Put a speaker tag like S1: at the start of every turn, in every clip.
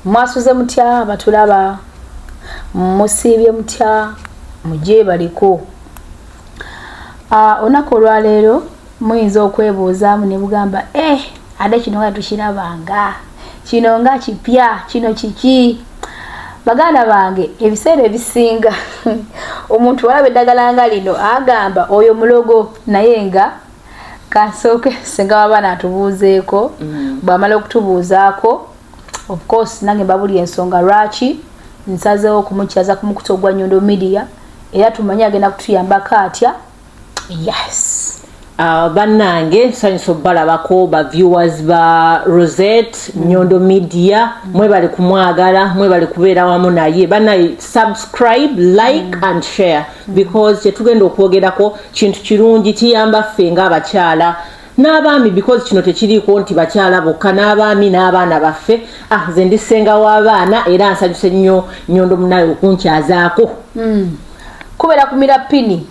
S1: Mwasuze mutya abatulaba? Musiibye mutya? Mugyebaliko. Olunaku olwaleero muyinza okwebuuzaamu ne bugamba, "Eh, ate kino nga tukirabanga, kino nga kipya, kino kiki?" Baganda bange, ebiseera ebisinga omuntu walaba eddagala nga lino agamba oyo mulogo, naye nga kansooke senga wabaana atubuuzeeko. Bw'amala okutubuuzaako, of course nange mbabuli ensonga lwaki nsazeewo okumukyaza ku mukutu ogwa Nyondo Media, era tumanye agenda kutuyambako atya. Yes.
S2: Bannange, nsanyusa obbalabako ba viewers ba Rosette Nyondo Media. Mwebale kumwagala, mwebale kubeera wamu naye. Bannaye, subscribe, like and share, because kyetugenda okwogerako kintu kirungi, kiyamba ffe ng'abakyala n'abaami, because kino tekiriiko nti bakyala bokka, n'abaami n'abaana baffe. Ah, nze ndi ssenga w'abaana era nsanyuse nnyo Nyondo munaye okunkyazaako.
S1: Kubeera kumira pini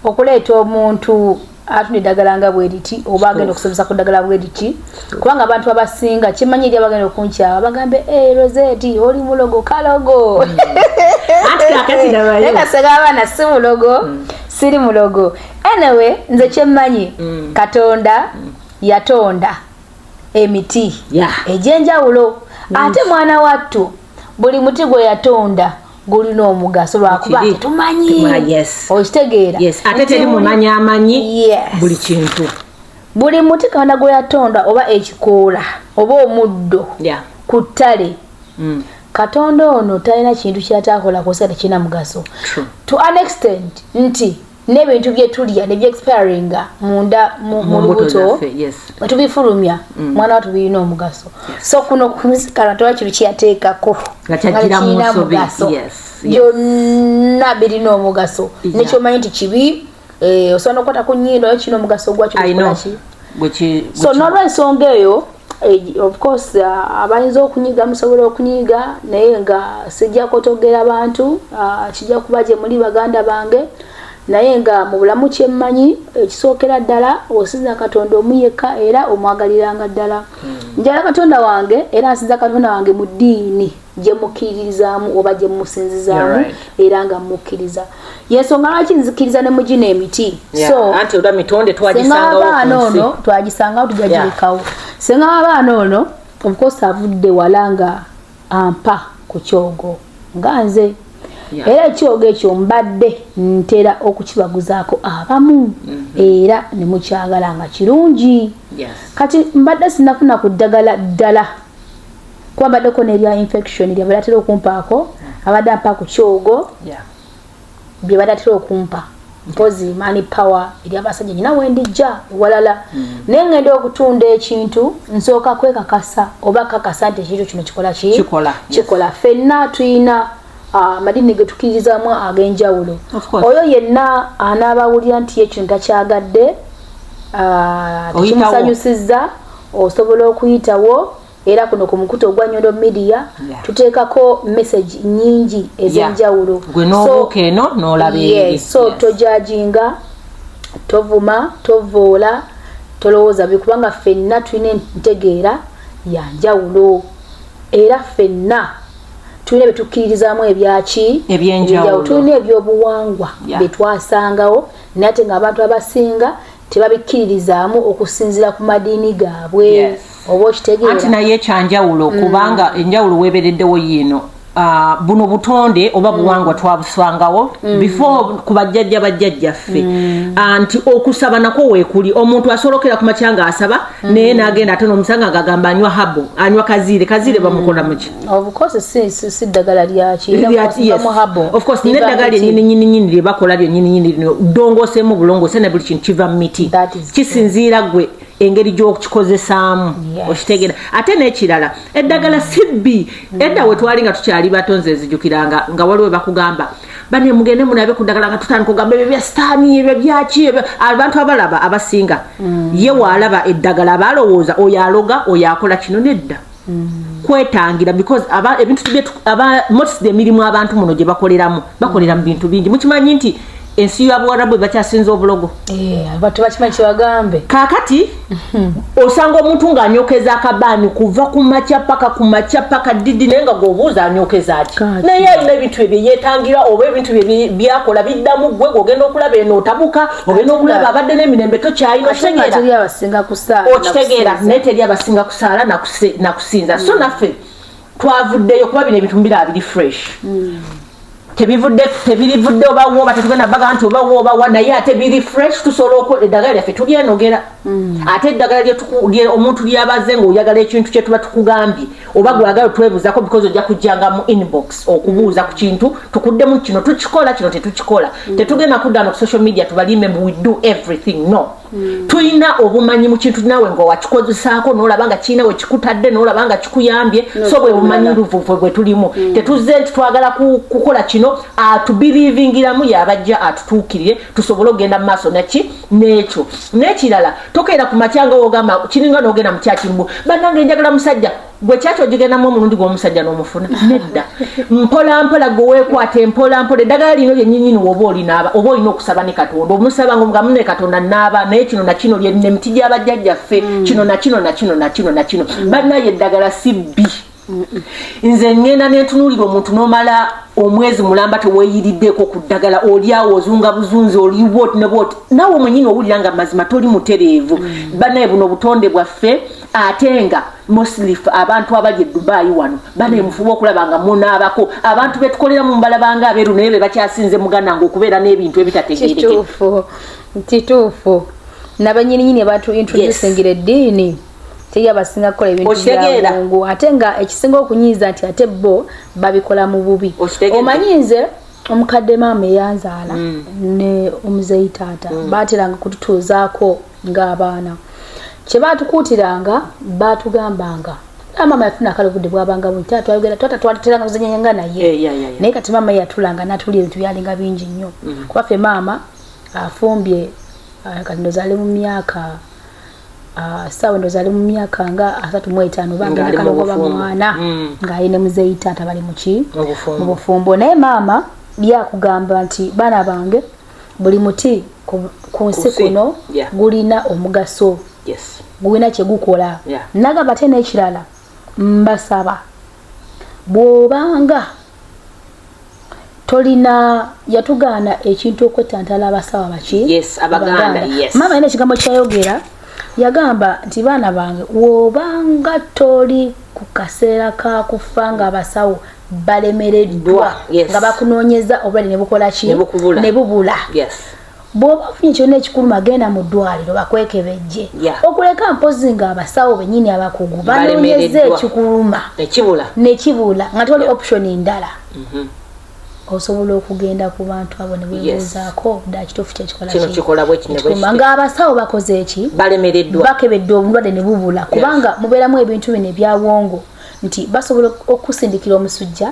S1: okuleeta omuntu atunda eddagala nga bwe riti oba agenda okusomesa ku ddagala bwe riti, kubanga abantu abasinga kimanyi eri abagenda okunkyawa bagambe, "Eh, Rosette, oli mulogo, kalogo."
S2: Anti kakati nabayo.
S1: Naye kasega abaana, si mulogo, siri mulogo. Anyway, nze kyemmanyi, Katonda yatonda emiti egy'enjawulo, ate mwana wattu buli muti gwe yatonda gulina omugaso, lwakuba
S2: Kiri.
S1: tetumanyi. Okitegeera?
S2: Yes, ate
S1: Nti
S2: teri mumanyi amanyi buli kintu.
S1: Buli muti Katonda gwe yatonda, oba ekikoola oba omuddo ku ttale, Katonda ono talina kintu kyatakola kusa tekirina mugaso.
S2: True.
S1: To an extent nti n'ebintu bye tulya ne byexpiringa munda mu
S2: Mu mbuto
S1: lubuto,
S2: zaffe, yes.
S1: bwe tubifulumya, mwana watu birina omugaso. So kuno kumisikala toba kintu kiyateekako
S2: Nga kyajjira mu
S1: kirina
S2: nsobi.
S1: mugaso. Byonna birina omugaso. Nekyomanyi nti kibi, osobola nokukwata ku nnyindo, naye kirina omugaso gwakyo.
S2: I know.
S1: Gukola ki? So n'olwensonga eyo, of course, abayinza okunyiga musobola okunyiga, naye nga sijja kutogera bantu, kijja kuba gye muli baganda bange. Naye nga mu bulamu kyemmanyi ekisookera ddala, osinza Katonda omu yekka era omwagaliranga ddala. Njala Katonda wange era nsinza Katonda wange mu ddiini gye mukkiririzaamu oba gye musinzizaamu.
S2: You're right.
S1: Era nga mukkiriza, yensonga lwaki nzikiriza ne mugino emiti. So
S2: anti olwa mitonde
S1: senga
S2: twagisangawo
S1: abaana
S2: ku nsi.
S1: ono twagisangawo, tujja girekawo. Senga abaana ono, of course, avudde wala nga ampa ku kyogo nga nze, era ekyogo ekyo mbadde ntera okukibaguzaako abamu, era ne mukyagala nga kirungi. Kati mbadde sinafuna ku ddagala ddala, kuba mbaddeko n'erya infection lyabadde atera okumpaako, abadde ampa ku kyogo bye badde atera okumpa, mpozi money power eri abasajja nyina wendijja ewalala. Naye ngenda okutunda ekintu, nsooka kwekakasa oba kakasa nti ekintu kino kikola ki.
S2: Kikola, yes.
S1: Kikola. Ffenna tulina amadini ge tukkiririzaamu ag'enjawulo.
S2: Of course.
S1: Oyo yenna anaabawulira nti ye kino takyagadde,
S2: Oyitawo.
S1: tekimusanyusizza, osobola okuyitawo. Era kuno ku mukutu ogwa Nyondo Media tuteekako message nyingi ez'enjawulo.
S2: Gwe n'obuuka eno n'olaba eri.
S1: Yes, so tojajinga, tovuma, tovoola, tolowooza bi, kubanga ffenna tulina entegeera ya njawulo, era ffenna tulina bye tukkiririzaamu ebyaki.
S2: Ebyenjawulo.
S1: Tulina ebyobuwangwa bye twasangawo, naye ate ng'abantu abasinga tebabikkiririzaamu okusinziira ku madiini gaabwe. Oba okitegeera?
S2: Anti naye kyanjawulo, kubanga enjawulo weebereddewo yiino. Buno butonde oba buwangwa twabusangawo before ku bajjajja bajjajjaffe. Nti okusaba nakwo weekuli, omuntu asolokera ku makya ng'asaba, naye n'agenda ate n'omusanga ng'agamba anywa habo, anywa kaziire. Kaziire bamukola muki?
S1: Of course, si ddagala lyaki.
S2: Of course, n'eddagala lyennyini nyini nyini lye bakola lyennyini nyini lino ddongoosemu bulongoose, ne buli kintu kiva mu miti.
S1: That is
S2: Kisinziira gwe engeri gy'okikozesaamu. Okitegeera? Ate n'ekirala, eddagala si bbi. Edda we twali nga tukyali bato, nze nzijukiranga nga waliwo bakugamba, "Bane, mugende munabe ku ddagala," nga tutandika okugamba ebyo bya sitaani, ebyo byaki, ebyo. Abantu abalaba abasinga, ye waalaba eddagala aba alowooza oyo aloga, oyo akola kino. Nedda, kwetangira, because aba ebintu bye aba mostly emirimu abantu muno gye bakoleramu, bakolera mu bintu bingi. Mukimanyi nti Ensi ya Buwarabu bakyasinza obulogo.
S1: Eh, abantu bakimanyi kyebagambe.
S2: Kaakati osanga omuntu ng'anyokeza akabaani kuva ku makya paka ku makya paka didi, naye nga gweobuuza anyokeza ki?
S1: Kati.
S2: Naye alina ebintu ebyo yeetangira oba ebintu bye byakola biddamu. Gwe gweogenda okulaba eno otabuka, ogenda okulaba abadde n'emirembe tokyalina.
S1: Ate nga
S2: Okitegeera?
S1: teri abasinga kusaala.
S2: Okitegeera? Naye teri abasinga kusaala nakusinza. So naffe twavuddeyo kuba bino ebintu mbiraba biri fresh, tebivudde, tebirivudde obawa oba tetugenda baga nti obawa obawa, naye ate biri fresh. Tusobola eddagala lyaffe tulyenogera, ate eddagala omuntu lyabaze ngaoyagala ekintu kye tuba tukugambye oba gwagala otwebuuzako, because ojja kujjanga mu inbox okubuuza ku kintu, tukuddemu kino tukikola, kino tetukikola. Tetugenda kudda no ku social media tubalime mbu we do everything. No, tulina obumanyi mu kintu, naawe nga wakikozesaako nolaba nga kirina wekikutadde, nolaba nga kikuyambye. So bwe bumanyi luvuvu bwe tulimu. Tetuzze nti twagala kukola kino, atubiriivingiramu yabajja atutuukirire tusobole okugenda mu maaso naki n'ekyo. N'ekirala, tokeera ku makya nga wogamba kiringa n'ogenda mu kyakimbu, bannange njagala musajja. Gwe kyaki ogigendamu omulundi gw'omusajja n'omufuna? Nedda, mpola mpola gwe weekwata empola mpola. Eddagala lino lyenyinyini woba olinaaba oba olina okusaba ne Katonda, omusaba nga omugamu ne Katonda naaba naye kino na kino, lye emiti gy'abajjajjaffe, kino na kino na kino na kino na kino. Bannaye, eddagala si bbi. Nze ŋŋenda nentunuulira omuntu n'omala omwezi mulamba teweeyiriddeko ku ddagala, oliawo ozunga buzunzi, oli bwoti ne bwoti, naawe mwenyini owulira nga mazima toli mutereevu. Bannaye, buno obutonde bwaffe, ate nga mostly ffe abantu abali e Dubayi wano, banaye mufube okulaba nga munaabako. Abantu betukolera mu mbalabanga abeeru, naye be bakyasinze muganda nga okubeera n'ebintu ebitategeereke.
S1: Kituufu, kituufu. Nabanyininyini batu introducingira eddiini, teri abasinga kukola ebintu
S2: Okitegeera?
S1: byabungu, ate nga ekisinga okunyiiza nti ate bo babikola mu bubi.
S2: Okitegeera?
S1: Omanyi nze omukadde maama eyanzaala ne omuzeeyi taata bateranga kututuuzaako ng'abaana. Kye baatukuutiranga, baatugambanga, era maama yafuna akale obudde bwabanga bungi, taata twayogera, taata twateranga kuzanyanga naye.
S2: Eh, yeah.
S1: Naye kati maama yatulanga natulya ebintu byalinga bingi nnyo, kuba ffe maama afumbye, kati ndowooza ali mu myaka, saawa ndowooza ali mu myaka nga 35
S2: Ng'ali mu
S1: bangakalogoba
S2: bufumbo.
S1: mwana ng'ali ne muzeeyi taata bali muki?
S2: Mu bufumbo.
S1: Mu bufumbo. Naye maama yakugamba nti, baana bange, buli muti ku nsi
S2: Ku nsi,
S1: kuno gulina omugaso, gulina kyegukola. Nagamba ate n'ekirala, mbasaba bw'obanga tolina, yatugaana ekintu okwetantala abasawo baki?
S2: Yes, Abaganda, yes.
S1: Maama alina ekigambo kyayogera, yagamba nti, baana bange, w'obanga toli ku kaseera ka kufa nga abasawo balemereddwa, nga bakunoonyeza obulwadde ne bukola ki?
S2: Ne bukubula.
S1: Ne bubula, bw'oba ofunye kyonna ekikuluma, genda mu ddwaliro bakwekebejje. Okuleka mpozi nga abasawo bennyini abakugu banoonyeza
S2: Balemereddwa.
S1: ekikuluma
S2: Ekibula.
S1: Nekibula, nga tewali option ndala, osobola okugenda ku bantu abo ne weebuuzaako ddala kituufu kyekikola
S2: Kino
S1: ki?
S2: kikola bwe kino, bwe
S1: Ekikuluma.
S2: kityo.
S1: Ng'abasawo bakoze eki?
S2: Balemereddwa.
S1: Bakebedde obulwadde ne bubula, kubanga mubeeramu ebintu bino ebyawongo nti basobola okusindikira omusujja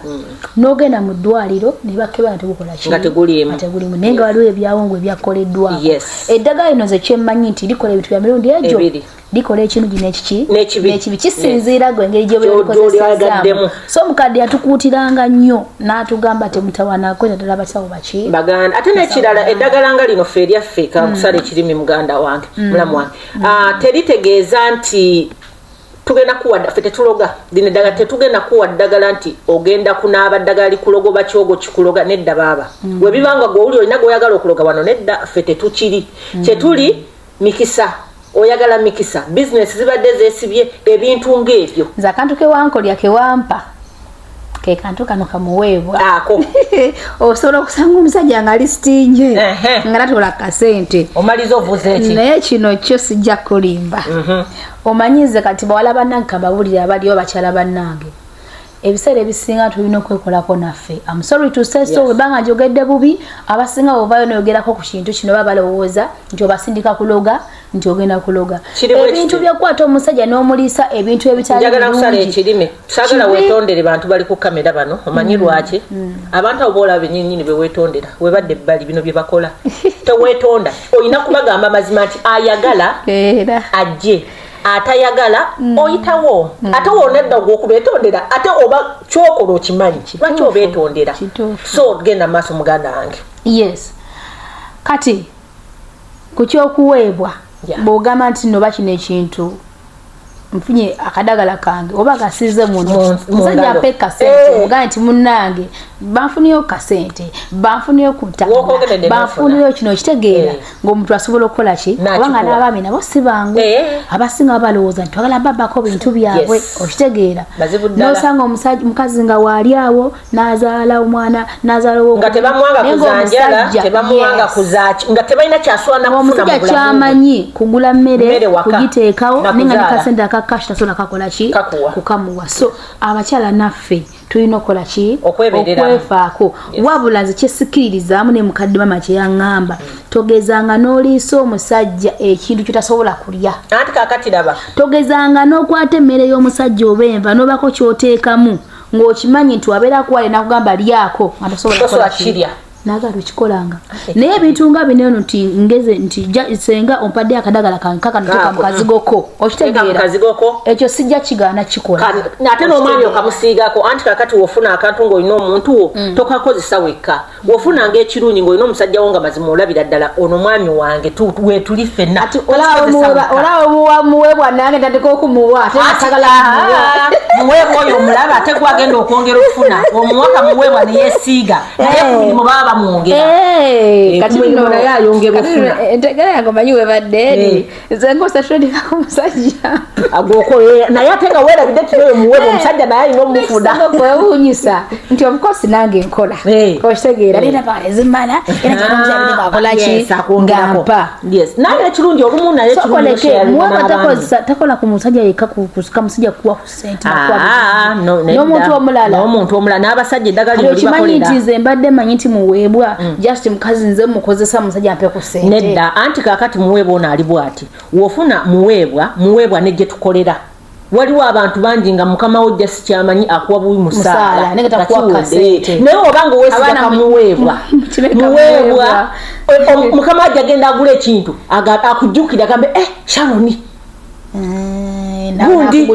S1: n'ogenda mu ddwaliro ne bakebera nga tegukola ki?
S2: Nga teguliimu.
S1: Nga teguliimu, naye nga waliwo ebyawongo ebyakoleddwako. Eddagala lino nze kyemmanyi nti likola ebintu bya mirundi egyo.
S2: Ebiri.
S1: Likola ekirungi n'ekiki?
S2: N'ekibi.
S1: N'ekibi, kisinziira gwe engeri
S2: Gy'olyagaddemu.
S1: gy'okozesezaamu. So omukadde yatukuutiranga nnyo n'atugamba temutawaana kwetantala abasawo baki?
S2: Baganda. Ate n'ekirala, eddagala nga lino ffe eryaffe, kankusala ekirimi, muganda wange, mulamu wange, teritegeeza nti tugenda kuwa, ffe tetuloga. Lino eddagala tetugenda kuwa ddagala nti ogenda kunaaba ddagala likuloga oba kyogo kikuloga. Nedda baaba, webibanga gweowuli olina gweoyagala okuloga wano, nedda, ffe tetukiri. Kyetuli mikisa, oyagala mikisa, bizinesi zibadde zeesibye, ebintu ng'ebyo.
S1: Nze akantu kewankolya kewampa ke kantu kano kamuweebwa.
S2: Ako.
S1: Osobola okusanga omusajja nga ali stingy, nga tatola kasente.
S2: Omaliza ovuza eki?
S1: Naye kino kyo sijja kulimba. Omanyize kati bawala bannange, kabawulire abaliyo bakyala bannange, ebiseera ebisinga tulina okwekolako naffe. I'm sorry to say so, webanga njogedde bubi, abasinga bwovayo noyogerako ku kintu kino baba balowooza nti obasindika kuloga, nti ogenda kuloga.
S2: Kiri bwe
S1: Ebintu
S2: kityo.
S1: byokukwata omusajja n'omuliisa ebintu ebitali
S2: Njagala nkusala
S1: birungi.
S2: ekirime, saagala
S1: Kibi.
S2: weetondere bantu bali ku kamera bano. Omanyi lwaki? Abantu abo boolaba benyinyini beweetondera webadde ebbali, bino bye bakola teweetonda. Olina kubagamba amazima nti ayagala
S1: Era
S2: ajje, atayagala oyitawo. Ate wonadda gwokubeetondera, ate oba kyokola okimanyi lwaki obeetondera.
S1: Kituufu.
S2: So genda maaso, muganda wange.
S1: Yes. Kati ku kyokuweebwa, bw'ogamba nti no bakino ekintu nfunye akadagala kange oba kasize muno, musajja ampe kasente, omugambe nti munnange banfuniyo kasente, banfuniyo ku ntambula, banfuniyo kino, okitegeera, ng'omuntu asobola okukola ki, kubanga n'abaami nabo si bangu. Abasinga balowooza nti twagala babako bintu byabwe, okitegeera, n'osanga omusajja mukazi nga waali awo n'azaala omwana, n'azaala
S2: nga tebamuwanga kuzanjala, tebamuwanga kuzaki, nga tebalina kyaswana kufuna.
S1: Omusajja kyamanyi kugula mmere, kugiteekawo, naye nga ne kasente aka cash tasobola kakola ki, kukamuwa. So abakyala naffe tulina okukola ki? Okwefaako. Wabula nze kyesikiririzaamu ne mukadde mama kyeyaŋŋamba, togezanga n'oliisa omusajja ekintu kyotasobola kulya.
S2: Anti kakati laba,
S1: togezanga n'okwata emmere y'omusajja oba enva n'obako kyoteekamu ng'okimanyi nti wabeera akuwale nakugamba lyako nga tosobola
S2: kirya.
S1: Naagala okikolanga, naye ebintu nga bino eno nti ngeze nti senga ompadde akadagala kange kakano, teeka mu kazigoko, okitegeera, ekyo sijja kigaana kikola.
S2: Ate n'omwami okamusiigako. Anti kakati wofuna akantu ng'olina omuntu wo, tokakozesa wekka. Wofunanga ekirungi ng'olina omusajja wo nga mazima olabira ddala ono mwami wange, wetuli ffenna.
S1: Olaba muweebwa, nange ntandika okumuwa ate sagala.
S2: Muweebwa oyo omulaba, ate gwagenda okwongera okufuna omuwaka muweebwa neyesiiga, naye ku mirimu baba bamwongera,
S1: kati
S2: mirimu naye ayongera ofuna.
S1: Entegera yange omanyi webadde eri, nze ngosatuleka ku musajja.
S2: Naye ate nga weerabidde ti oyo muweebwa omusajja naye alina omufuna.
S1: Kwewuunyisa nti of course nange nkola, okitegeera, leera balezimala era akolaki ngampa.
S2: Naye ekirungi olumu naye
S1: Sokoleke muweebwa takola ku musajja yekka, kusika musajja kuwa ku sente, n'omuntu omulala.
S2: N'omuntu omulala, n'abasajja eddagala
S1: lino. Okimanyi nti nze mbadde manyi nti muweebwa just mukazi, nze mukozesa musajja mpe ku sente.
S2: Nedda, anti kaakati muweebwa ono ali bw'ati: wofuna muweebwa, muweebwa ne gye tukolera waliwo abantu bangi nga mukama wo jasi kyamanyi akuwa buwi musaala, naye obanga owesiga kamuweebwa, muweebwa mukama ajja agenda agula ekintu, akujjukira agambe, "Eh, Sharoni,
S1: gundi,"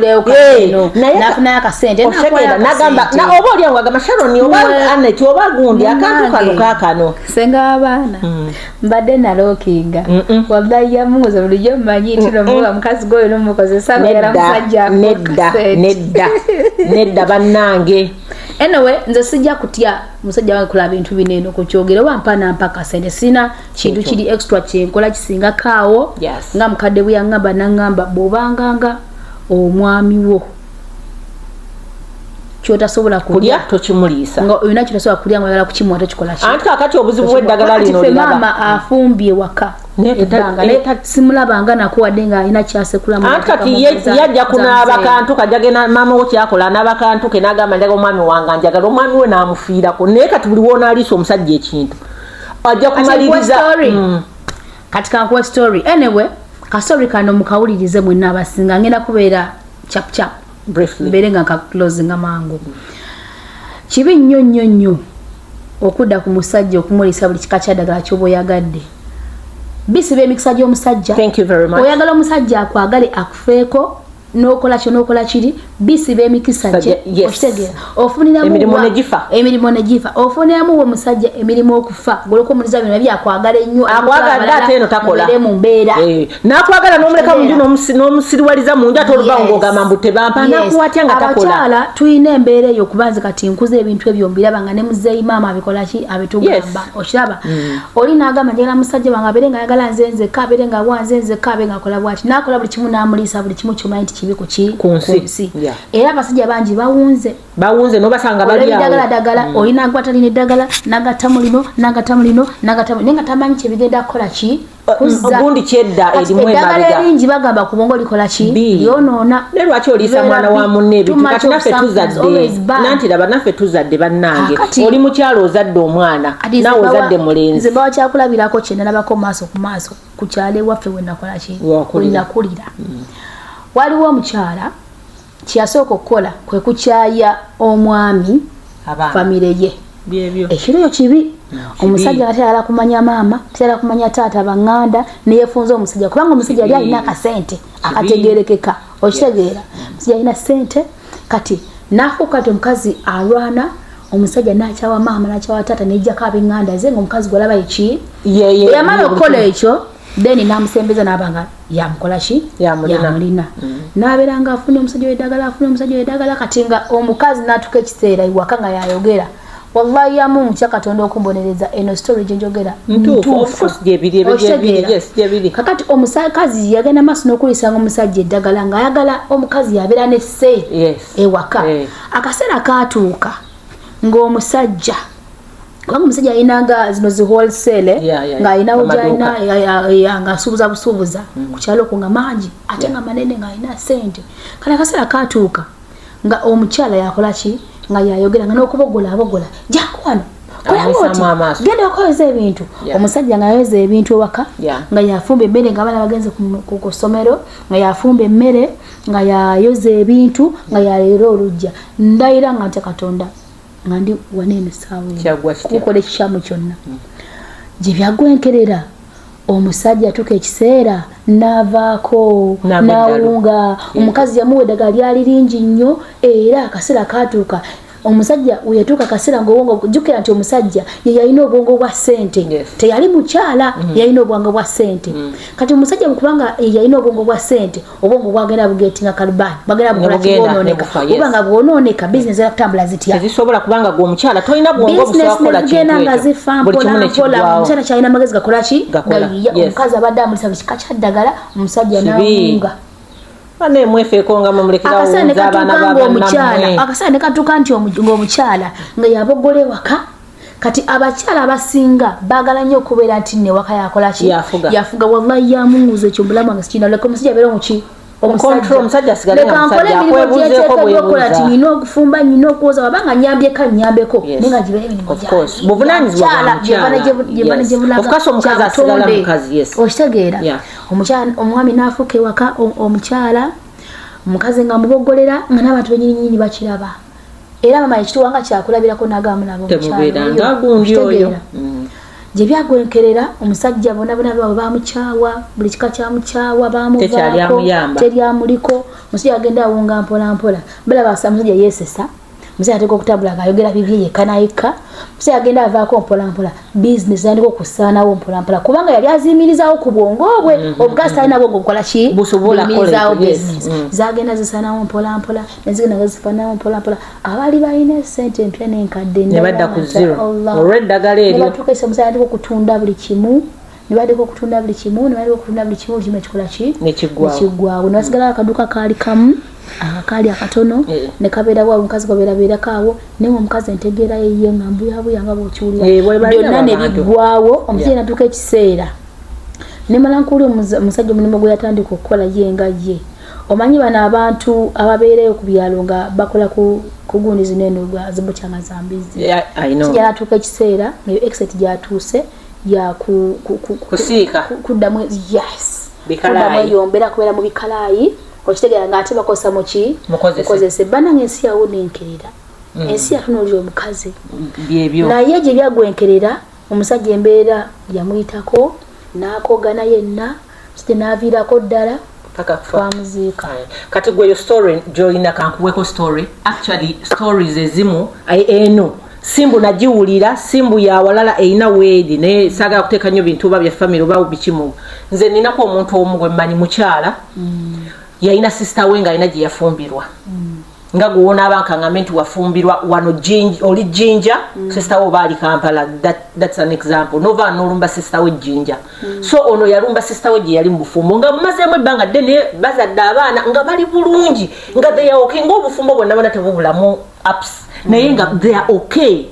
S2: nagamba oba oliawo agamba, "Sharoni oba Anet oba gundi, akantu kano kakano."
S1: Senga abaana, mbadde nalookinga, wallahi yamubuuza, bulijjo mmanyi nti nomuwa mukazi gwoyo nomukozesa
S2: yala musajja. Nedda, nedda, nedda bannange.
S1: Anyway, nze sijja kutya musajja wange kola bintu bino eno kukyogera oba mpa nampa kasente, sina kintu kiri extra kyenkola kisingako awo. Nga mukadde bwe yaŋŋamba, naŋŋamba bw'obanganga omwami wo kyotasobola
S2: kulya tokimuliisa,
S1: nga olina kyotasobola kulya nga oyagala kukimuwa, tokikola
S2: ki. Anti kakati obuzibu bw'eddagala lino
S1: liraba, maama afumbye waka ebbanga naye simulabanga nako wadde nga alina kyasekulamu.
S2: Anti kati yajja kunaaba kantu kajja genda maama wo kyakola, anaaba kantu ke n'agamba, "Njaga omwami wange, njagala omwami we," n'amufiirako. Naye kati buli woonaaliisa omusajja ekintu ajja kumaliriza.
S1: Kati kankuwa story. Anyway, kastori kano mukawulirize mwenna abasinga, ngenda kubeera chap chap, mbeere nga nkaclosinga mangu. Kibi nnyo nnyo nnyo okudda ku musajja okumuliisa buli kika kyaddagala kyoba oyagadde, bisiba emikisa gy'omusajja. Oyagala omusajja akwagale, akufeeko, nokola kyo nokola kiri, bisiba emikisa gye, okitegeera, ofuniramu emirimu negifa, ofuniramu omusajja emirimu okufa goleka omuliza bino byakwagala ennyo.
S2: Akwagala
S1: mu mbeera.
S2: Nakwagala nomuleka munju n'omusiriwaliza munju, ate oluvangu ng'ogamba mbu tebampa, nakuwatya nga takola.
S1: Abakyala tulina embeera eyo, kubanze kati nkuza ebintu ebyo mbiraba nga ne muzeeyi maama abikola ki, abitugamba, okiraba, oli n'agamba, "Njagala musajja wange abeere nga ayagala nze nzekka, abeere nga awa nze nzekka, abe nga akola bwati," n'akola buli kimu, n'amuliisa buli kimu kyomanyi nti kibi ku
S2: ku nsi.
S1: Era abasajja bangi bawunze.
S2: Bawunze nobasanga
S1: bali awo ddagala, olina agwata lino eddagala nagattamu lino, nagattamu lino, nagattamu, naye nga tamanyi kyebigenda kukola ki.
S2: Gundi kyedda
S1: erimu eddagala eringi bagamba ku bwongo likola ki, lyonoona.
S2: Naye lwaki oliisa mwana wa munne ebintu? Kati naffe tuzadde, nanti laba naffe tuzadde bannange, oli mukyalo ozadde omwana, naawe ozadde mulenzi.
S1: Nze bawa kyakulabirako kye nalabako maaso ku maaso ku kyalo ewaffe wenakola ki, wenakulira. Waliwo omukyala kyeyasooka okukola kwe kukyaya omwami famire ye. Ekiro eyo kibi, omusajja nga tayagala kumanya maama, tayagala kumanya taata, baŋŋanda, neyefunza omusajja kubanga omusajja yali alina akasente akategerekeka, okitegeera, omusajja alina sente. Kati nafuuka ti omukazi alwana. Omusajja n'akyawa maama, n'akyawa taata, nejjako ab'eŋŋanda ze, ng'omukazi gwalaba eki yamala okukola ekyo, then n'amusembeza n'aba nga yamukola ki?
S2: Yamulina.
S1: N'abeera nga afuna omusajja w'eddagala, afuna omusajja w'eddagala. Kati nga omukazi n'atuuka ekiseera iwaka nga yayogera, wallahi yamu nkya Katonda okumbonereza, eno story gye njogera.
S2: Ntuufu, of course, gyebiri ebyo gyebiri.
S1: Okitegeera?
S2: Yes, gyebiri.
S1: Kakati omukazi yagenda maaso n'okuliisanga omusajja eddagala, ng'ayagala omukazi yabeera ne say ewaka. Akaseera kaatuuka ng'omusajja, kubanga omusajja alinanga zino zi wholesale, ng'alinawo
S2: Amaduuka.
S1: gyalina, ng'asuubuza busuubuza ku kyalo okwo, nga mangi ate nga manene, ng'alina sente. Kale akaseera kaatuuka nga omukyala yakola ki? Nga yayogera, nga n'okubogola abogola, jangu wano, kola
S2: Amuyisaamu
S1: bw'oti,
S2: amaaso.
S1: genda okoza ebintu. Omusajja nga yayoza ebintu ewaka, nga yafumba emmere nga abaana bagenze ku ssomero, nga yafumba emmere, nga yayoza ebintu, nga yaleera olujja. Ndayira nga ntya Katonda nga ndi waneeno essaawa eno,
S2: Kyaggwa kitya?
S1: kukola ekikyamu kyonna gye byaggwenkerera. Omusajja atuuka ekiseera n'avaako,
S2: N'agwa eddalu.
S1: n'awunga. Omukazi yamuwa eddagala lyali lingi nnyo, era akaseera katuuka omusajja weyatuuka akaseera ngaobwongo, jjukira nti omusajja ye yalina obwongo bwa ssente, teyali mukyala. Yalina obwongo bwa ssente. Kati omusajja kubanga ye yalina obwongo bwa ssente, obwongo bwagenda bugetinga kalubani, bwagenda bukola ki?
S2: Nebugenda,
S1: Bwonooneka.
S2: nebufa, yes.
S1: Oba nga bwonooneka, bizinesi era kutambula zitya?
S2: Tezisobola, kubanga gwe omukyala tolina bwongo busobola
S1: Bizinesi
S2: kukola kintu
S1: nezigenda nga
S2: ekyo.
S1: zifa
S2: Buli kimu
S1: mpola mpola.
S2: nekiggwawo.
S1: Omukyala kyalina amagezi gakola ki?
S2: Gakola,
S1: Gayiya.
S2: yes.
S1: Omukazi abadde amulisa buli kika kya ddagala, omusajja
S2: Kibi.
S1: n'awunga.
S2: Bane mwefeeko nga mumulekerawo
S1: Akaseera ne
S2: abaana
S1: katuuka ng'omukyala,
S2: babannammwe.
S1: akaseera ne katuuka nti ng'omukyala nga yabogola ewaka. Kati abakyala abasinga baagala nnyo okubeera nti newaka yakola ki?
S2: Yafuga.
S1: Yafuga. Wallahi yamunguza ekyo mubulamu wange sikina. Leka omusajja abeere omuki?
S2: Control, omusajja asigale nga
S1: Leka nkole
S2: musajja,
S1: emirimu
S2: akwebuuzeeko
S1: gyeteekeddwa okukola,
S2: bwebuuza.
S1: ti nina okufumba, nina okwoza, wabanga nyambyeko, nyambeko, naye nga gibeere emirimu.
S2: Of course. Buvunaanyizibwa bwa mukyala. Yes. Of course, omukazi asigala mukazi, yes.
S1: Okitegeera? Omukyala, omwami n'afuuka ewaka omukyala, omukazi nga mubogolera, nga n'abantu benyininyini bakiraba. Era mama ekituwanga kyakulabirako, nagamba nabo.
S2: Temubeeranga gundi oyo.
S1: Gye byagwenkerera, omusajja bona bona baabwe bamukyawa, buli kika kyamukyawa,
S2: Tekyali
S1: bamuvaako.
S2: amuyamba.
S1: Teryamuliko. Omusajja agenda awunga mpola mpola. Balaba omusajja yeesesa, omusajja ateeka okutambula ng'ayogera bibye yekka nayekka. Omusajja agenda avaako mpola mpola, bizinesi yandika okusaanawo mpola mpola, kubanga yali aziyimirizaawo ku bwongo bwe. Obugazi talina bwongo bukola ki?
S2: Busobola kukola
S1: Buyimirizaawo
S2: ekyo, yes.
S1: bizinesi. Zagenda zisaanawo mpola mpola, nezigenda nga zifaanawo mpola mpola. Abaali balina esente empya n'enkadde
S2: Ne badda ku zero olw'eddagala eryo.
S1: Nebatuuka ese omusajja atandika okutunda buli kimu, ne batandika okutunda buli kimu, ne batandika okutunda buli kimu, buli kimu ekikola ki?
S2: Nekiggwawo.
S1: Nekiggwawo. Ne basigalawo akaduuka kaali kamu, akakaali akatono, ne kabeera bwawo, omukazi kabeerabeerako awo. Naye nga omukazi entegeera ye nga mbuyabuya nga bw'okiwulira,
S2: Bwe balina
S1: byonna ne
S2: abantu.
S1: biggwawo. Omusajja natuuka ekiseera nemala nkuwulira omusajja omulimu gwe yatandika okukola ye nga ye, omanyi bano abantu ababeereyo ku byalo nga bakola ku gundi zino eno zibukyanga za mbizzi.
S2: Yeah, I know.
S1: Kijja natuuka ekiseera ngayo exit gyatuuse ya
S2: Kusiika.
S1: kuddamu, yes.
S2: Bikalaayi.
S1: Kuddamu eyo mbeera kubeera mu bikalaayi, okitegeera, ng'ate bakozesa muki?
S2: Mukozese.
S1: Mukozese. Bannange, ensi yawo nenkerera, ensi yatunuulira omukazi.
S2: Byebyo.
S1: Naye gye byagwenkerera, omusajja embeera yamuyitako n'akogana yenna, omusajja n'aviirako ddala.
S2: Paka kufa.
S1: Twamuziika.
S2: Kati gwe yo story gyolina, kankuweko story, actually stories ezimu. Eno simbu nagiwulira, simbu yawalala erina weeri, naye saagala kuteeka nnyo bintu oba bya family oba bikimu. Nze ninako omuntu omu gwe mmanyi, mukyala, yalina sister we nga alina gye yafumbirwa, nga gwewonaaba nkaŋambe nti wafumbirwa wano oli Jinja, sister we oba ali Kampala. That's an example. Nova nolumba sister we Jinja. So ono yalumba sister we gye yali mu bufumbo nga bumazeemu ebbanga ddene, bazadde abaana nga bali bulungi, nga they are okay, ngaobufumbo bwonna bwonna tebubulamu ups, naye nga they are okay.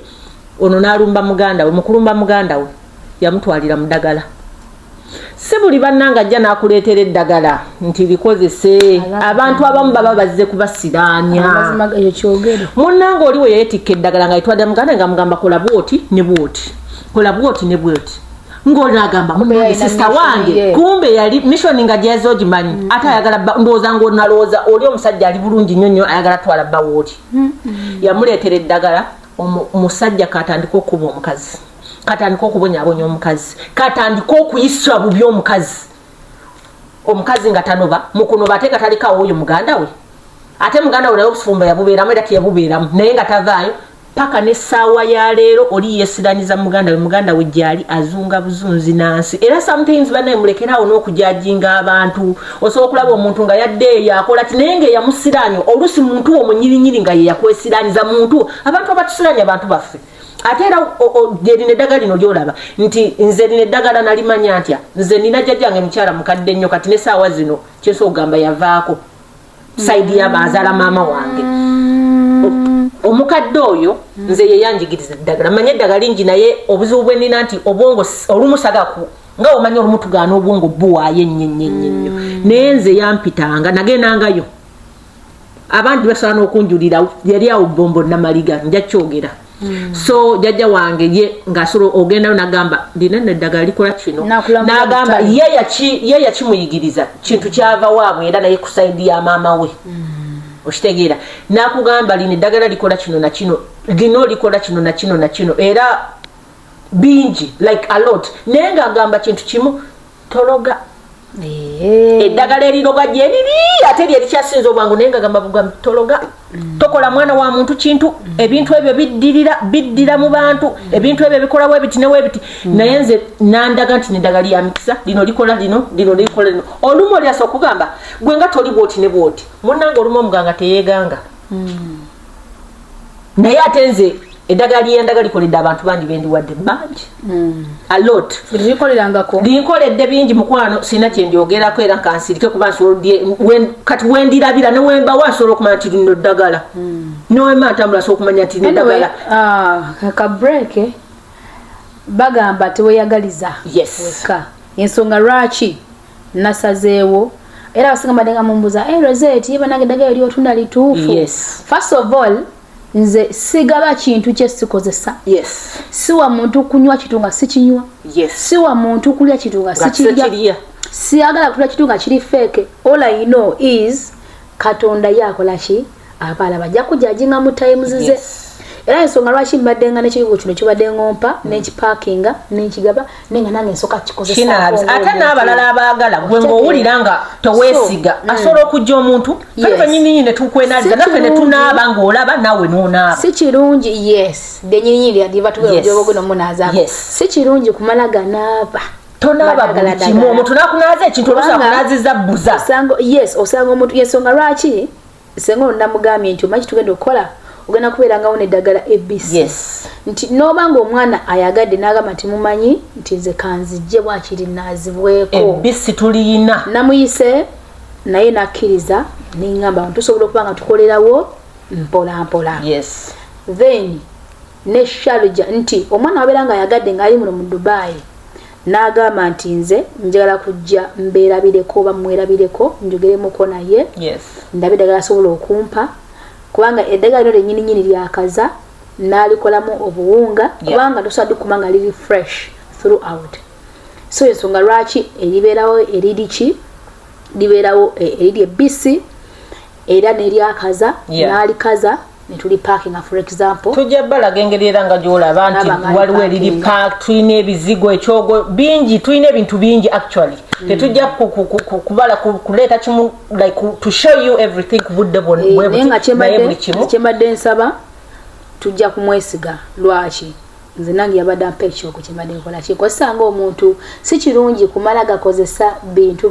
S2: Ono n'alumba muganda we. Mukulumba muganda we yamutwalira mu ddagala. Si buli bannanga ajja n'akuleetera eddagala nti likozese. Abantu abamu baba bazze kubasiraanya.
S1: Amazima eyo kyogere.
S2: Munnanga oli we yeetikka eddagala nga yitwadde muganda, nga mugamba kola bwoti ne bwoti, kola bwoti ne bwoti, ng'oli agamba munnange
S1: yalina
S2: sister
S1: mission
S2: wange.
S1: ye.
S2: Kumbe yali mission nga gyazze ogimanyi, ate ayagala ndowooza ng'onalowooza oli omusajja ali bulungi nnyo nnyo, ayagala twala bba wooti. Yamuleetera eddagala, omusajja katandika okuba omukazi, katandika okubonyaabonya omukazi, katandika okuyisa bubi omukazi. Omukazi nga tanoba, mukunoba ate nga talikawo oyo muganda we, ate muganda we naye obufumbo yabubeeramu era teyabubeeramu, naye nga tavaayo. Paka n'essaawa ya leero oli yeesiraniza muganda we, muganda we gyali azunga buzunzi nansi. Era sometimes bannaye, mulekeraawo n'okujudginga abantu. Osobola okulaba omuntu nga yadde eyo akola ti, naye nga eyamusiraanya oluusi muntu wo munyirinyiri nga ye yakwesiraniza muntu. Abantu abatusiranya abantu baffe. Ate era lino eddagala lino lyolaba nti nze lino eddagala nalimanya ntya? Nze nina jjajjange mukyala mukadde nnyo kati, nesaawa zino kyensobola okugamba yavaako side yabazaala maama wange. Omukadde oyo nze yeyanjigiriza eddagala. Manye eddagala lingi, naye obuzibu bwe nina nti obwongo olumu sagaku nga omanyi, olumu tugaana obwongo buwaayo ennyo ennyo ennyo ennyo. Naye nze yampitanga, nagendangayo, abandi basobola n'okunjulira. Yali awo Bombo Namaliga, nja kyogera. So jjajja wange ye ng'asobola ogendayo nagamba, "Lina nno eddagala likola kino."
S1: N'akulambula.
S2: N'agamba
S1: butale.
S2: Ye yakimuyigiriza kintu kyava waabwe, era naye ku side ya maama we, okitegeera? N'akugamba, "Lino eddagala likola kino na kino, lino likola kino na kino na kino," era bingi, like a lot. Naye ng'agamba kintu kimu, tologa. Eddagala eriroga gyeriri, ate lye likyasinza obwangu. Naye nga gamba bugambi, tologa, tokola mwana wa muntu kintu. Ebintu ebyo biddirira, biddira mu bantu. Ebintu ebyo bikolawo ebiti newebiti. Naye nze nandaga nti neddagala lya mikisa, lino likola lino, lino likola lino. Olumu oli asobola okugamba gwe nga toli bwoti ne bwoti. Munnange, olumu omuganga teyeeganga. Naye ate nze eddagala lyendaga likoledde abantu bangi, bendiwadde bangi, a lot.
S1: Likolerangako.
S2: Linkoledde bingi, mukwano. Sirina kyendyogerako era nkansirike, kuba nsobola kati wendirabira newembawa nsobola okumanya nti lino ddagala, newemba ntambula nsobola okumanya nti lino ddagala.
S1: Ka break. Bagamba teweyagaliza wekka. Ensonga lwaki nasazeewo, era abasinga mbadde nga mumbuza, "Hey, Rosette, ye banange eddagala eryotunda lituufu?" First of all, nze sigaba kintu kye sikozesa. Siwa muntu kunywa kintu nga sikinywa. Siwa muntu kulya kintu nga
S2: nga
S1: sikirya.
S2: Sikirya.
S1: Siyagala kutula kintu nga kiri fake. All I know is Katonda ye akola ki, abalaba ajja kujudginga mu times ze. Era ensonga lwaki mbadde nga nekiyigo kino kibadde ngompa nenkipackinga nenkigaba, naye nga nange nsooka
S2: kinaabisa. Ate n'abalala abaagala, gwe ng'owulira nga toweesiga, asobola okujja omuntu ffe nyininyini ne tukwenaliza
S1: Si
S2: naffe ne
S1: kirungi.
S2: tunaaba ng'olaba naawe n'onaaba.
S1: Si kirungi, yes, denyininyini liva munazaako. Si kirungi kumala ganaaba.
S2: Tonaaba buli kimu. Omuntu n'akunaaza ekintu, oluusi akunaazizza bbuza.
S1: Osanga, yes, osanga omuntu. Yensonga lwaki senga ono namugambye nti omanyi tugenda okukola, ogenda kubeerangawo neddagala ABC, nti noba nga omwana ayagadde n'agamba nti mumanyi nti nze kanzijje bwakiri naazibweko.
S2: Ebisi tuliyina.
S1: Namuyise naye nakkiriza, neŋŋamba tusobola okuba nga tukolerawo mpola mpola. Then ne Sharjah, nti omwana wabeera nga ayagadde ng'ali muno mu Dubai, n'agamba nti nze njagala kujja mbeerabireko oba mwerabireko njogeremuko naye, ndabe eddagala asobola okumpa, kubanga eddagala lino lyennyininyini lyakaza n'alikolamu obuwunga, kubanga tosobola dikuma nga liri fresh throughout. So ensonga lwaki eribeerawo eriri ki, libeerawo eriri ebisi era neryakaza, n'alikaza netulipackinga, for example.
S2: Tujja balaga engeri era nga gyolaba nti
S1: Naba nga
S2: waliwo eriri
S1: alipackinga.
S2: pack. Tulina ebizigo, ekyogo bingi, tulina ebintu bingi actually. Tetujja kubala kuleeta kimu, like to show you everything ku budde bwe
S1: Naye nga
S2: buti, naye buli kimu.
S1: Kyembadde nsaba, tujja kumwesiga. Lwaki nze nange yabadde ampa ekyogo kyembadde nkola kinkozesa nga omuntu. Si kirungi kumala gakozesa bintu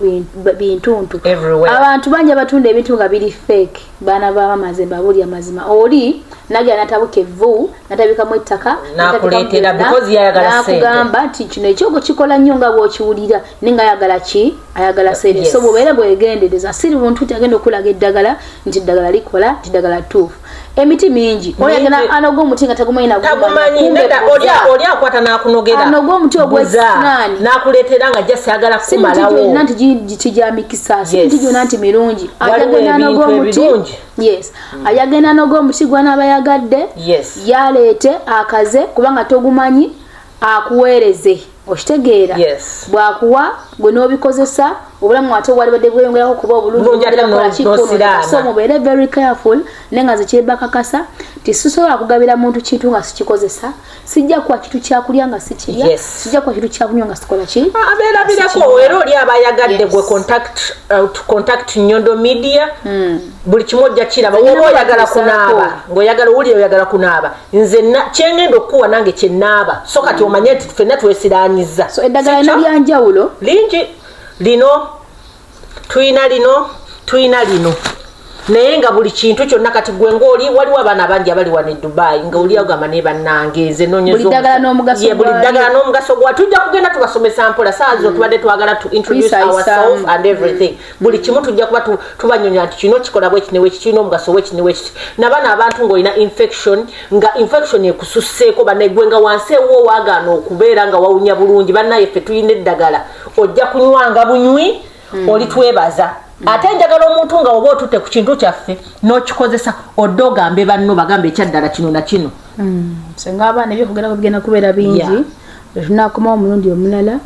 S1: bintuntu.
S2: Everywhere.
S1: Abantu bangi abatunda ebintu nga biri fake. Baana bamamaze, mbabuli amazima, oli nagera natabuka evvu, natabikamu ettaka,
S2: N'akuleetera
S1: natabikamu byonna,
S2: because yayagala ssente.
S1: N'akugamba nti kino ekyogo kikola nnyo nga bw'okiwulira, naye nga ayagala ki? Ayagala sente. So bubeere bwegendereza. Siri buntu nti agenda okulaga eddagala nti eddagala likola, nti eddagala ttuufu. Emiti mingi. Oli agenda anoga omuti nga tagumanyi
S2: tagumanyi.
S1: Kumbe
S2: Nedda,
S1: buza.
S2: Oli akwata n'akunogera.
S1: Anoga omuti
S2: Buza.
S1: ogw'esinaani.
S2: N'akuleetera nga just ayagala
S1: Si miti
S2: kumalawo.
S1: gyonna nti kijamikisa, si miti gyonna nti mirungi.
S2: Waliwo
S1: Ajagenda anoga
S2: ebintu
S1: omuti.
S2: ebirungi.
S1: Yes, ajagenda anoga omuti gwanaaba yagadde, yaleete akaze, kubanga togumanyi, akuweereze. Okitegeera?
S2: Yes.
S1: Bwakuwa Gwe n'obikozesa, obulamu ate bwalibadde bweyongerako kuba obulungi.
S2: Bulungi ate
S1: bwongera kukola
S2: n'osiraana.
S1: So mubeere very careful. Naye nga nze kyembakakasa ti sisobola kugabira muntu kintu nga sikikozesa. Sijja kuwa kintu kyakulya nga sikirya. Sijja kuwa kintu kyakunywa nga sikola ki.
S2: Abeerabirako era oli aba ayagadde. Gwe contact Nyondo Media, buli kimu ojja kiraba.
S1: Nze
S2: woba
S1: ngenda
S2: oyagala
S1: kubatuusaako.
S2: Kunaaba ng'oyagala, owulira oyagala kunaaba, nze kyengenda okukuwa nange kyenaaba. So kati omanye nti ffenna twesiranyiza.
S1: So eddagala
S2: Si kyo?
S1: lina lyanjawulo.
S2: Lingi lino, tuyina lino, tuyina lino, naye nga buli kintu kyonna kati gwe ngaoli, waliwo abaana bangi abali wano e Dubai nga oli agamba, "Naye bannange, nze noonyeza
S1: Buli ddagala n'omugaso
S2: Ye, buli
S1: gwalyo.
S2: ddagala n'omugaso gwa. Tujja kugenda tubasomesa mpola. Saa zino tubadde twagala to introduce
S1: Kuyisayisaamu.
S2: ourselves and everything. Buli kimu tujja kuba tubanyonya nti kino kikola bweki ne bweki, kirina omugaso bweki ne bweki. Nabano abantu ng'olina infection, nga infection ekususseeko, bannegwe nga wansi ewuwo waagaana okubeera nga wawunya bulungi, bannaye ffe tulina eddagala, ojja kunywanga bunywi, oli twebaza. Ate njagala omuntu nga oba otutte ku kintu kyaffe n'okikozesa, odde ogambe banno, bagambe ekyaddala kino na kino.
S1: Senga abaana ebyokugerako bigenda kubeera bingi. Tunakomawo omulundi omulala,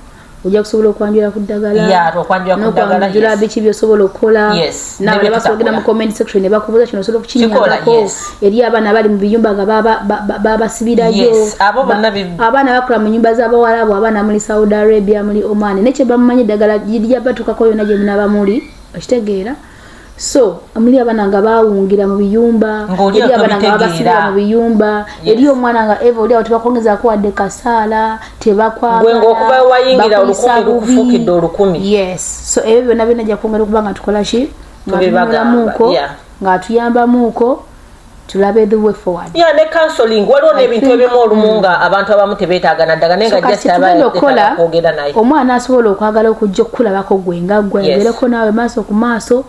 S1: ojja kusobola okwanjula ku ddagala.
S2: Yeah, okwanjula ku ddagala,
S1: n'okwanjula
S2: yes.
S1: biki byosobola okukola. N'abalala
S2: Ne bye
S1: basobola ogenda mu
S2: tutakola.
S1: comment section ne bakubuuza kino osobola
S2: Kikola,
S1: okukinyambako. Eri abaana abali mu biyumba nga babasibirayo.
S2: Yes, abo bonna
S1: Abaana bakola mu nyumba z'abawalabu, abaana muli Saudi Arabia, muli Oman, naye kyebamumanyi eddagala lijja batukako yonna gye munaaba muli, okitegeera? So muli abaana nga bawungira mu biyumba,
S2: Ng'oli
S1: eri abaana nga
S2: tobitegeera.
S1: babasibira mu biyumba, eri omwana nga eva oli awo tebakwongezaako wadde kasaala, tebakwagala,
S2: Gwe ng'okuva wayingira
S1: bakuyisa
S2: 1000
S1: bubi.
S2: lukufuukidde 1000.
S1: Yes, so ebyo byonna byonna ajja kwongera okuba nga tukola ki, nga
S2: Tubibagamba,
S1: tunulamuuko, ng'atuyambamuuko tulabe the way forward.
S2: Yeah, ne counseling waliwo n'ebintu ebimu olumu nga abantu abamu tebeetaaga naddagala, naye
S1: So
S2: nga
S1: kati
S2: just aba
S1: kyetugenda okukola,
S2: yeetaaga kwogera naye.
S1: Omwana asobola okwagala okujja okukulabako gwe nga gwe, ayogereko naawe maaso ku maaso,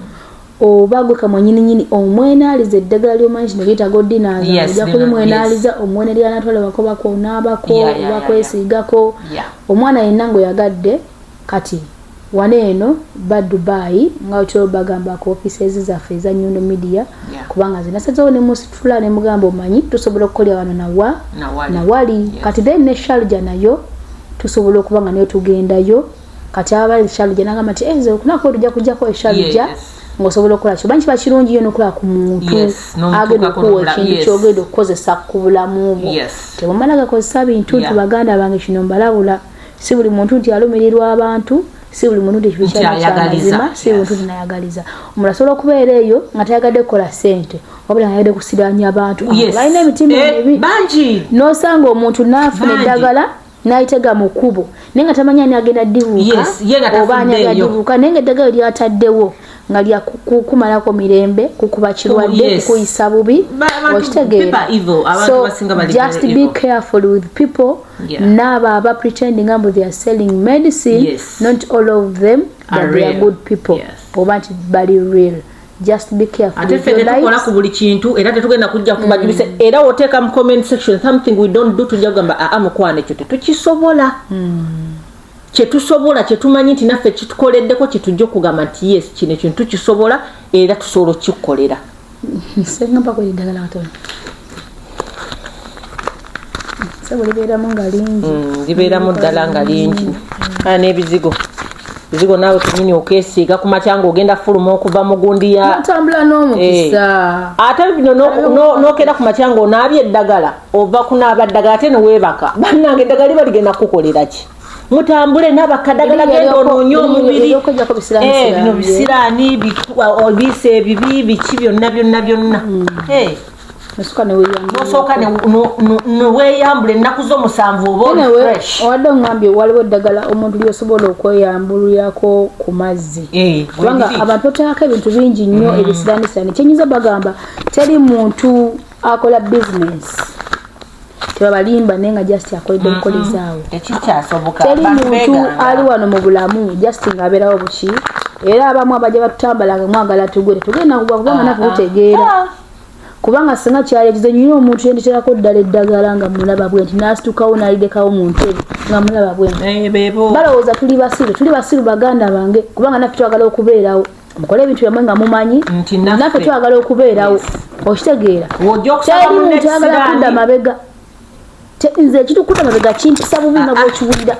S1: oba gwe kamwenyininyini omwenaaliza eddagala lyomanyi kino lyetaaga odinaaza, ojja kulimwenaaliza, omwenerya natwala wako bakonaabako oba kwesiigako. Omwana yenna ng'oyagadde, kati wano eno ba Dubai nga otera bagamba ku offices zaffe eza Nyondo Media, kubanga nze nasazeewo ne musitula ne mugamba, omanyi tusobola okukolera wano nawa
S2: Nawali.
S1: Nawali. Kati then ne Sharjah nayo tusobola okuba nga nayo tugendayo. Kati abali Sharjah nagamba nti, "Eh, nze okunaku tujja kujjako e Sharjah." Ng'osobola okukola kyo bangi kiba kirungi yo nokulaba ku muntu
S2: N'omutuukako
S1: agenda okuwa ekintu kyogenda okukozesa ku bulamu bwo. Tebumala gakozesa bintu nti baganda bange, kino mbalabula, si buli muntu nti alumirirwa abantu, si buli muntu nti ekintu
S2: Nti
S1: kyalina
S2: ayagaliza.
S1: kyamazima, si buli muntu nti nayagaliza. Omuntu asobola okubeera eyo nga tayagadde kukola ssente, wabula nga ayagadde kusiranya abantu. Balina emitima emibi.
S2: Bangi.
S1: N'osanga omuntu n'afuna
S2: Bangi.
S1: eddagala n'ayitega mu kkubo, naye nga tamanyi ani agenda ddibuuka
S2: Yes, ye nga
S1: oba ani agenda
S2: tafuddeeyo.
S1: ddibuuka, naye nga eddagala lyataddewo nga lya kumalako mirembe, kukuba kirwadde, kukuyisa bubi.
S2: Abantu,
S1: Okitegeera?
S2: people are evil. Abantu
S1: So
S2: abasinga bali
S1: just
S2: very
S1: be
S2: evil.
S1: careful with people. N'abo aba pretending mbu they are selling medicine, not all of them that
S2: Are
S1: they are
S2: real.
S1: good people oba nti bali real. Just be careful
S2: Ate
S1: with
S2: ffe
S1: your
S2: tetukola
S1: lives.
S2: ku buli kintu, era tetugenda kujja kubajubisa. Era woteeka mu comment section something we don't do, tujja kugamba, "Aa, mukwano, ekyo tetukisobola." Kyetusobola, kyetumanyi nti naffe kitukoleddeko, kyetujja okugamba nti yes, kino ekintu tukisobola era tusobola okukikukolera.
S1: Senga mpako eddagala katono, sebo libeeramu nga lingi.
S2: Libeeramu ddala nga lingi. Aya, n'ebizigo, bizigo naawe kenyini okesiiga ku makya ng'ogenda fuluma okuva mu gundi ya
S1: Notambula n'omukisa.
S2: Ate bino n'okera ku makya ng'onaabye eddagala, ova kunaaba ddagala ate neweebaka. Bannange, eddagala liba ligenda kukukolera ki? Mutambule n'abakadagala, genda onoonye omubiri.
S1: Eryokojjako bisiraani.
S2: Bino bisiraani, obiisa ebibi biki byonna byonna byonna.
S1: Osooka neweyambula.
S2: Nosooka neweeyambula ennaku zo 7 oba oli
S1: Anyway,
S2: fresh.
S1: owadde oŋŋambye waliwo eddagala omuntu lyosobola okweyambulirako ku mazzi, kubanga
S2: bwe biri.
S1: Abantu bateekako ebintu bingi nnyo ebisiranisirani. Kyenyinza bagamba, teri muntu akola bizinesi tebabalimba, naye nga just akoledde bukolezaawo.
S2: Tekikyasoboka.
S1: Teri
S2: Abantu
S1: muntu
S2: beeganga.
S1: ali wano mu bulamu just ng'abeerawo buki. Era abamu abajja batutambala nga mwagala tugwe, tetugenda kugwa, kubanga naffe tutegeera. Kubanga singa kyali ekize nyina omuntu yenditerako ddala eddagala nga mulaba bwe nti n'asitukawo n'alirekawo mu ntebe nga mulaba bwe nti.
S2: Bebo.
S1: Balowooza tuli basiru. Tuli basiru, baganda bange, kubanga naffe twagala okubeerawo. Mukole ebintu byammwe nga mumanyi
S2: Nti naffe.
S1: Naffe twagala okubeerawo, okitegeera?
S2: W'ojja okusaba
S1: Teri
S2: munne
S1: muntu ayagala
S2: ekisiraani.
S1: kudda mabega. Nze ekitukuta mabega kimpisa bubi nga bwokiwulira.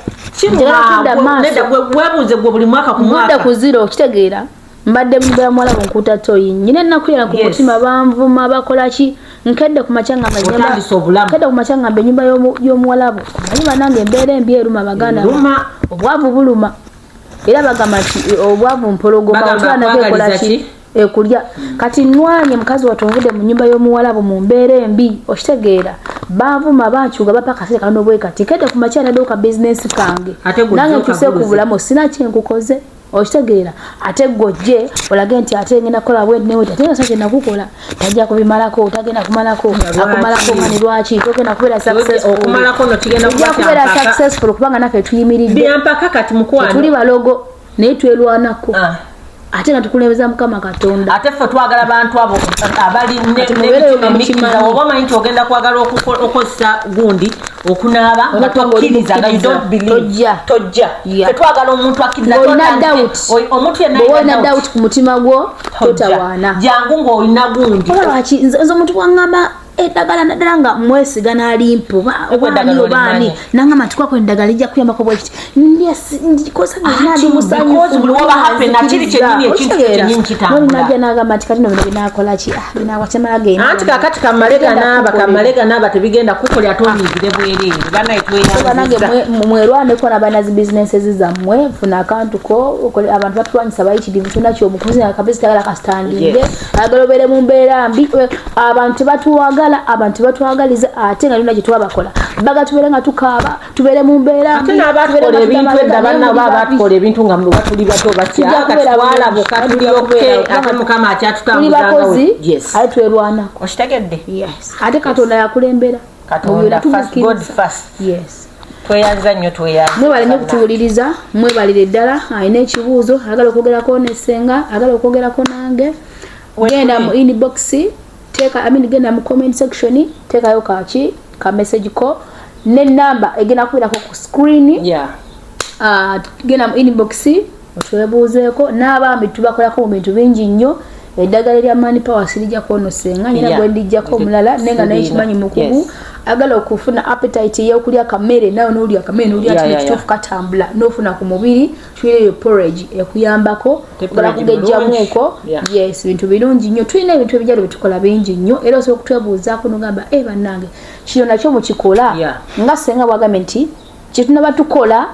S2: Webuuze gwe buli mwaka ku mwaka
S1: ku zero, okitegeera? Mbadde mubeera muwalabu, nkuuta toyi, nyina ennaku yana ku mutima, banvuma, bakola ki. Nkedde ku makya ngamba, nkedde ku makya ngamba ennyumba y'omuwalabu. Omanyi banange, embeera embi eruma, baganda, obwavu buluma. Era bagamba nti obwavu mpologoma, otwanako ekola ki, ekulya. Kati nwanye mukazi wattu, nvudde mu nyumba y'omuwalabu mu mbeera embi, okitegeera? Banvuma, bankyuga, bapa akasente kano bwe kati. Kedde ku makya naddewo ka bizinesi kange, nange nkyuse ku bulamu. Sina kyenkukoze, okitegeera? Ate gojje olage nti ate ngenda kukola bwenti neweti, ate nga kyenakukola tajja kubimalako, tagenda kumalako, akumalako nga ne lwaki togenda kubeera successful? Ojja kubeera successful kubanga naffe tuyimiridde, tuli balogo, naye twerwanako. Ate nga tukulembeza Mukama Katonda.
S2: Ate ffe twagala bantu abo abali nemitima. Oba omanyi nti ogenda kwagala okukozesa gundi okunaaba nga tokkiriza, nga you don't believe, tojja. Tetwagala omuntu akkiriza.
S1: Omuntu yenna doubt ku mutima gwo, totawaana.
S2: Jangu ng'olina gundi.
S1: Lwaki nze omuntu bwaŋŋamba eddagala, naddala nga mwesiga n'alimpa, obaani obaani, nangamba nti kwako eddagala lijja kuyambako bwekiti, ndikosa ndi musanyufunajja nagamba nti kati no bino binakola ki, binawakyamala genda.
S2: Anti kakati kamale ganaaba, kamale ganaaba, tebigenda kukolera, tonyiigire bwereere.
S1: Banaye mwerwaneko nabalina zi businesses zammwe, funa akantu ko. Abantu batulwanyisa bayitirivu, tulina kyomukuzi kabezi tagala kasitandinge, ayagala obeere mu mbeera mbi. Abantu tebatuwagala, abantu tebatwagaliza, ate nga tulina kyetwabakola, baga tubeere nga tukaaba, tubeere mu mbeera.
S2: Ate n'abatukola ebintu edda, banna abatukola ebintu nga batuli bato batyatwalabuka, tulyoke, ate Mukama akyatutambuza.
S1: Bakozi, ate twerwanako.
S2: Okitegedde?
S1: Ate Katonda yakulembera.
S2: Katonda, God first.
S1: Yes.
S2: Tweyanza nnyo, tweyanza.
S1: Mwebale nnyo okutuwuliriza, mwebalire ddala. Alina ekibuuzo, ayagala okwogerako nesenga, ayagala okwogerako nange, genda mu inbox, teeka, I mean, genda mu comment section, teekayo kaki ka message ko nenamba egenda kubeerako ku screen. Genda mu inbox otwebuuzeeko. N'abaami tubakolako mu bintu bingi nnyo. Eddagala erya man power sirijja kwonosenga nyina, gwe ndijjako omulala, naye nga naye kimanyi mukugu. Agala okufuna appetite ey'okulya kamere, nawe nolya akamere, nolya kino ekituufu, katambula nofuna ku mubiri. Tulina eyo porridge ekuyambako, ogala kugejjamuuko. Yes, bintu birungi nnyo. Tulina ebintu ebijalo byetukola bingi nnyo, era osobola okutwebuuzaako nogamba, e bannange, kino nakyo mukikola? Nga senga bwagambye nti kyetunaba tukola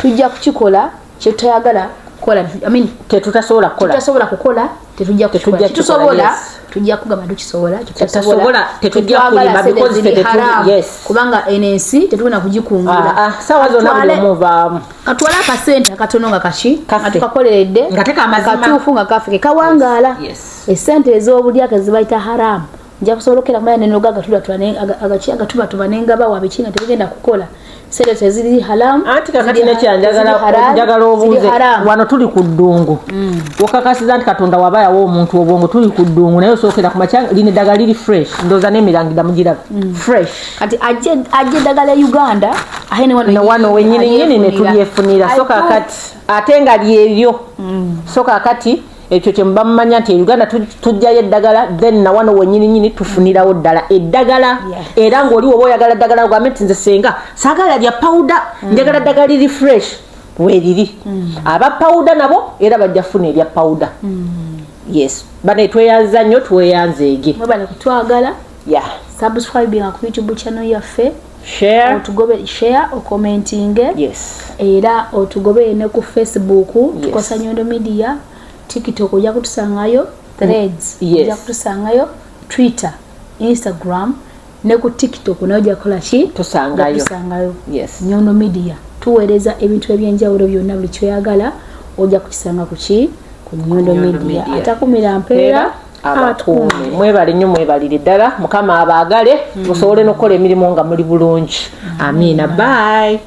S1: tujja kukikola, kyetutayagala kukola, I mean,
S2: tetutasobola kukola,
S1: tutasobola kukola tetujja kukikola. Tusobola, tujja kugamba tukisobola.
S2: Tutasobola tetujja kulima, because ffe tetuli, yes.
S1: Kubanga eno ensi tetugenda kugikungula.
S2: Ah, ah, sawa zonna buli omu ovaamu.
S1: Katwale akasente akatono nga kaki, nga tukakoleredde,
S2: Nga teka amazima.
S1: Katuufu, nga kaffe kekawangaala. Esente ez'obulyake zibayita haramu. Nja kusobola okukera kumanya nenoga agatulatula agaki agatubatuba nengabawa biki nga tebigenda kukola. Sente teziri haramu.
S2: Anti kakati nekyanjagala, njagala obuuze, wano tuli ku ddungu. Okakasiza nti Katonda waba yawa omuntu obwongo, tuli ku ddungu, naye osookera ku makya lino eddagala liri fresh, ndowooza n'emirangida mugiraba fresh.
S1: Kati ajje eddagala e Uganda, ate ne
S2: wano wano wenyini nyini ne tulyefunira. So kakati ate nga lyeryo. So kakati ekyo kyemuba mumanya nti e Uganda tujjayo eddagala, then na wano wenyini nyini tufunirawo ddala eddagala. Era ng'oli woba oyagala ddagala, ogambe nti nze senga saagala lya pawuda, njagala ddagala liri fresh, weeriri. Aba pawuda nabo era bajja kufuna erya pawuda. Yes, bane tweyanza nnyo, tweyanzeege.
S1: Mwebale kutwagala. Subscribinga ku YouTube channel yaffe.
S2: Share.
S1: Otugobe, share, ocommentinge. Era otugobere ne ku Facebook. Tukosa Nyondo Media. TikTok ojja kutusangayo, Threads ojja kutusangayo, Twitter, Instagram ne ku TikTok nayo ojja kukola ki?
S2: Tusangayo.
S1: Tusangayo. Nyondo Media tuweereza ebintu ebyenjawulo byonna. Buli kyoyagala ojja kukisanga ku ki? Ku Nyondo Media. Atakumira mpeera.
S2: Abakuume. Mwebale nnyo, mwebalire ddala. Mukama abaagale, musobole n'okukola emirimu nga muli bulungi. Amiina, bye.